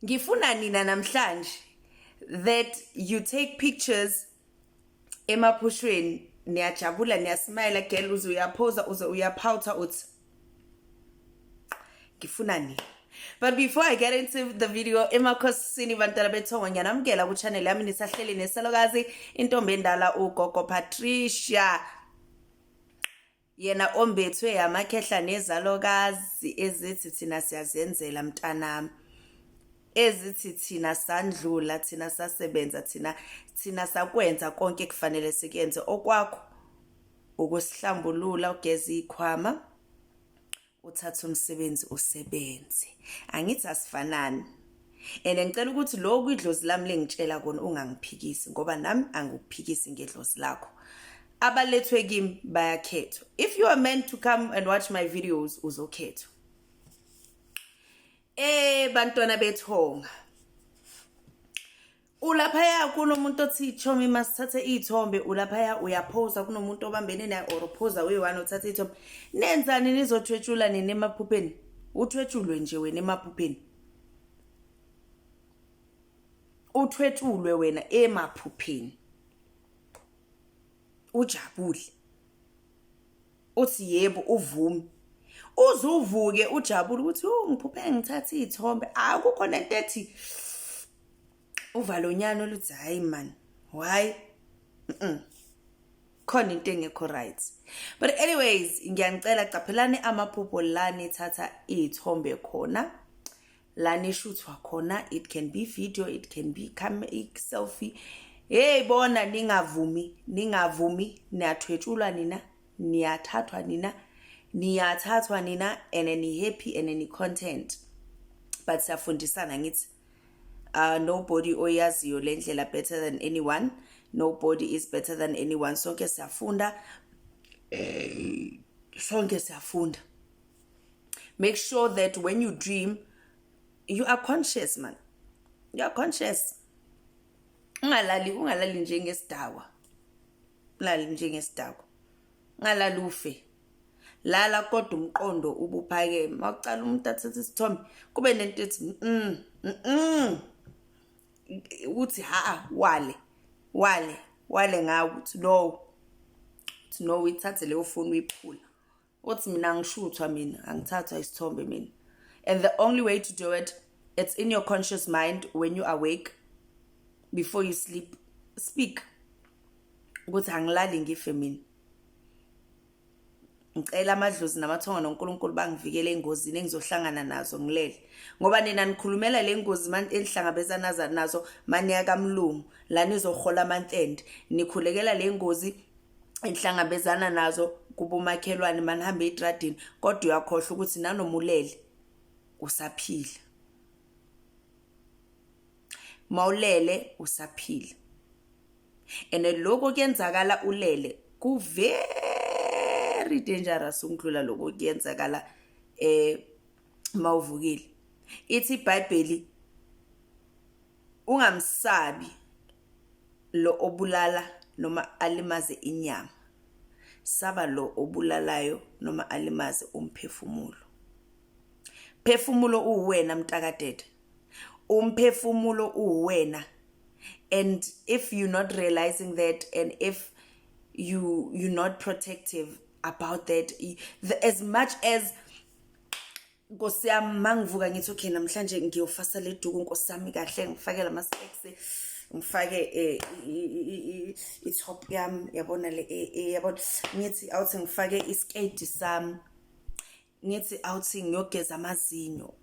Ngifuna nina namhlanje that you take pictures emaphushweni, niyajabula, niyasmayela, girl, uze uyaphoza, uze uyaphawutha, uthi ngifuna nina. But before I get into the video, emakhosini, bantwana bethongo, ngiyanamukela ku-channel yami. Nisahleli nesalukazi, intombi endala, ugogo Patricia, yena ombethwe amakhehla nezalokazi ezithi thina siyazenzela, mntanami, ezithi thina sandlula, thina sasebenza, thina sakwenza konke kufanele sikuyenze. Okwakho ukusihlambulula, ugeza ikhwama, uthathe umsebenzi, usebenze. Angithi asifanani? And ngicela ukuthi lokhu idlozi lami lengitshela kona ungangiphikisi, ngoba nami angikuphikisi ngedlozi lakho. Abalethwe kimi bayakhethwa. If you are meant to come and watch my videos, uzokhethwa. Bantwana bethonga, ulaphaya kunomuntu othi, "Chomi, masithathe iy'thombe." Ulaphaya uyaphosa, kunomuntu obambene naye, or uphosa uyi-one, uthathe iy'thombe. Nenzani? Nizothwetshula nini emaphupheni? Uthwetshulwe nje wena emaphupheni, uthwetshulwe wena emaphupheni, ujabule, uthi yebo, uvume, uze uvuke ujabule ukuthi, "Oh, ngiphuphe ngithatha iy'thombe." Akukho nento ethi uvalonyana oluthi, "Hayi man, why?" Khona into engekho right. But anyways, ngiyanicela, caphelani amaphupho la nithatha iy'thombe khona, la nishuthwa khona. It can be video, it can be selfie. Hey bona, ningavumi, ningavumi. Niyathwetshulwa nina, niyathathwa nina, niyathathwa nina, and ni happy and ni content. But siyafundisana, ngithi nobody oyaziyo le ndlela better than anyone. Nobody is better than anyone. Sonke siyafunda, sonke siyafunda. Make sure that when you dream, you are conscious, man, you are conscious. Ungalali, ungalali njengesidakwa, ungalali njengesidakwa, ungalali ufe. Lala kodwa umqondo ubuphakeme. Mawucala umuntu athathe isithombe, kube nento ethi uthi ha, wale wale wale ngawe, uthi no, uthi no, uyithathe leyo phone, uyiphula, uthi mina angishuthwa, mina angithathwa isithombe mina. And the only way to do it, it's in your conscious mind. When you awake, before you sleep, speak ukuthi, "Angilali ngife mina. Ngicela amadlozi namathongo noNkulunkulu bangivikele engozini engizohlangana nazo ngilele." Ngoba nina nikhulumela le ngozi enihlangabezana nazo maniya kamlungu, la nizohola amantende. Nikhulekela le ngozi enihlangabezana nazo kubomakhelwane manihambe etradini, kodwa uyakhohlwa ukuthi nanoma ulele usaphila. Mawulele usaphila, and lokho kuyenzakala ulele ku very dangerous ukudlula lokho kuyenzakala mawuvukile. Ithi iBhayibheli, ungamsabi lo obulala noma alimaze inyama, saba lo obulalayo noma alimaze umphefumulo. Phefumulo uwena, mntakadede, umphefumulo uwena. And if you're not realizing that, and if you're not protective about that, as much as, nkosi yami, mangivuka ngithi, "Okay, namhlanje ngiyofasa le duku, nkosi yami, kahle, ngifake lama specs, ngifake i-top yami, yabona le, yabona," ngithi awuthi ngifake isketi sami, ngithi awuthi ngiyogeza amazinyo,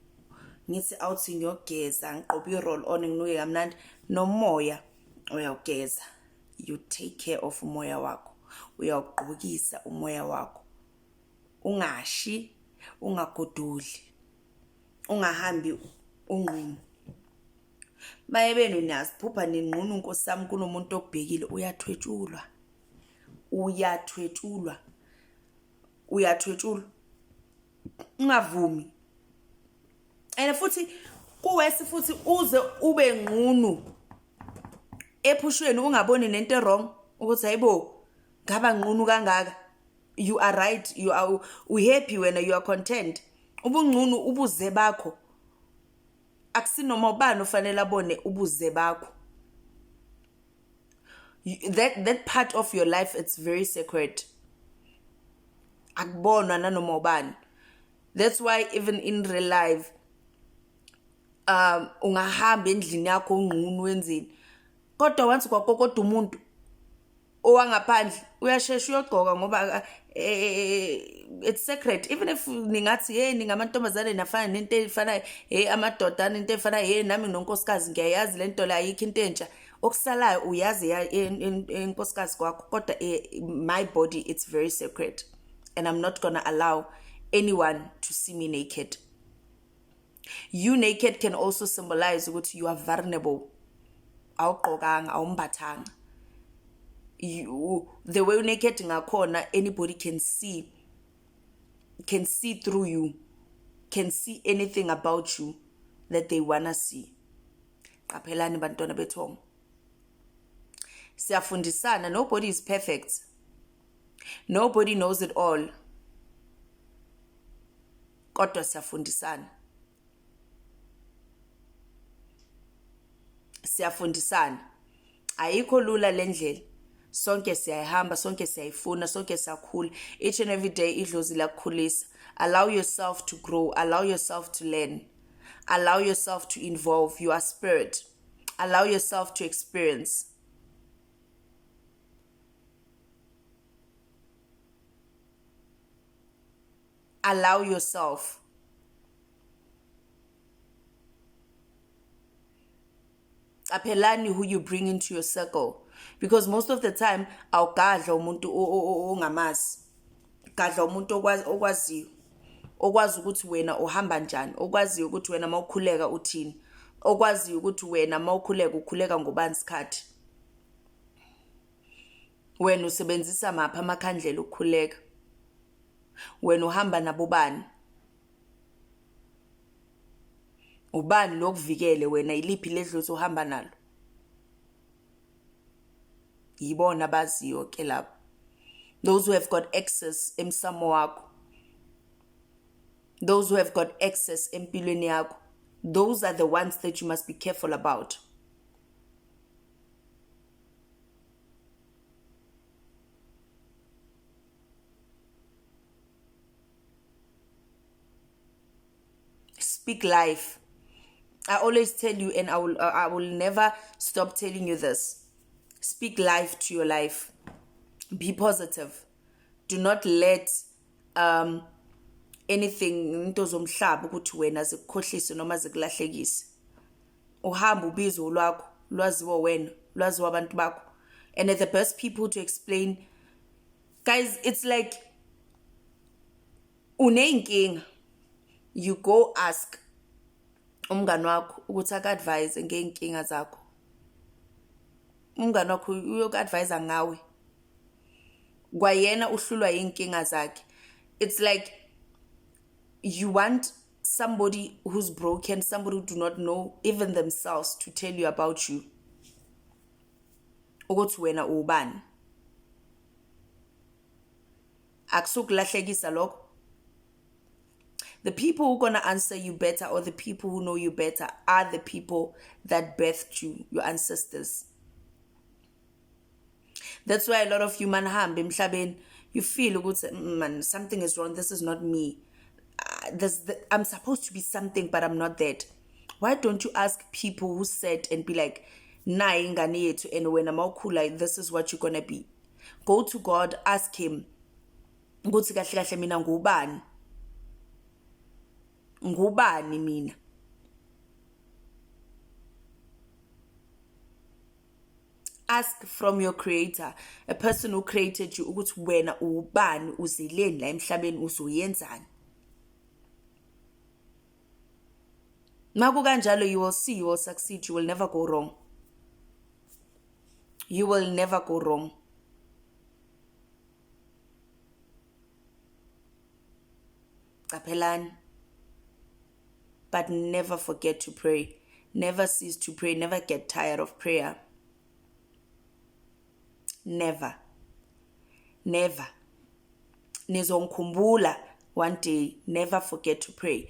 ngithi awuthi ngiyogeza, ngiqobe i-roll on, nginuke kamnandi, nomoya uyawugeza. You take care of umoya wakho, uyawugqokisa umoya wakho, ungashi, ungagodoli, ungahambi unqunu. Maye benu, niyaziphupha ninqunu, nkosi yami, kunomuntu okubhekile. Uyathwetshulwa, uyathwetshulwa, uyathwetshulwa. Ungavumi. And futhi kuwesi futhi uze ube ngqunu ephushweni, ungaboni nento wrong, ukuthi hayibo, ngaba ngqunu kangaka. You are right, you are happy wena, you are content. Ubungqunu ubuze bakho. Akusinoma ubani ofanele abone ubuze bakho. That part of your life, it's very sacred. Akubonwa nanoma ubani. That's why even in real life, ungahamba endlini yakho ungqunu wenzeni, kodwa once kwakokoda umuntu owangaphandle uyashesha uyogqoka ngoba it's sacred. Even if ningathi hey, ningamantombazane nafana nento efanayo, hey, amadoda nento efanayo, hey, nami nginonkosikazi ngiyayazi lento la, ayikho into entsha okusalayo, uyazi enkosikazi kwakho, kodwa my body, it's very sacred and I'm not gonna allow anyone to see me naked. You naked can also symbolize ukuthi you are vulnerable. Awugqokanga, awumbathanga. You, the way naked ngakhona, anybody can see through you, can see anything about you that they wanna see. Qaphelani bantwana bethongo, siyafundisana. Nobody is perfect, nobody knows it all, kodwa siyafundisana, siyafundisana. Ayikho lula lendlela, sonke siyayihamba, sonke siyayifuna, sonke siyakhula each and every day. Idlozi lakukhulisa. Allow yourself to grow, allow yourself to learn, allow yourself to involve your spirit, allow yourself to experience. Allow yourself. Qaphelani who you bring into your circle, because most of the time awugadla umuntu ongamazi, gadla umuntu okwaziyo, okwazi ukuthi wena uhamba njani, okwaziyo ukuthi wena mawukhuleka uthini, okwaziyo ukuthi wena mawukhuleka ukhuleka ngobani isikhathi, wena usebenzisa maphi amakhandlela ukukhuleka, wena uhamba nabobani, ubani lokuvikele wena, iliphi ledlozi uhamba nalo. Yibona abaziyo ke labo, those who have got access emsamo wakho, those who have got access empilweni yakho. Those are the ones that you must be careful about. Speak life. I always tell you, and I will never stop telling you this: speak life to your life. Be positive. Do not let anything, into zomhlaba, ukuthi wena zikukhohlise noma zikulahlekise. Uhamba ubizo lwakho lwaziwa wena, lwaziwa abantu bakho, and the best people to explain, guys, it's like uneyinkinga, you go ask umngani wakho ukuthi aku-advise ngey'nkinga zakho. Umngani wakho uyoku-advise ngawe, kwayena uhlulwa yiy'nkinga zakhe. It's like you want somebody who's broken, somebody who do not know even themselves, to tell you about you, ukuthi wena uwubani. Akusukulahlekisa lokho. The people who gonna answer you better, or the people who know you better, are the people that birthed you, your ancestors. That's why a lot of you manihamba emhlabeni, you feel ukuthi, man, something is wrong, this is not me. I'm supposed to be something, but I'm not that." Why don't you ask people who said and be like, "Nayi ingane yethu, and wena mawukhula, this is what you're gonna be"? Go to God, ask him ukuthi kahle kahle mina ngubani, ngubani mina. Ask from your creator, a person who created you, ukuthi wena ubani, uzeleni la emhlabeni, uzoyenzani. Makukanjalo, you will see, you will succeed, you will never go wrong, you will never go wrong. Qaphelani, but never forget to pray. Never cease to pray. Never get tired of prayer. Never, never. Nizongikhumbula one day. Never forget to pray.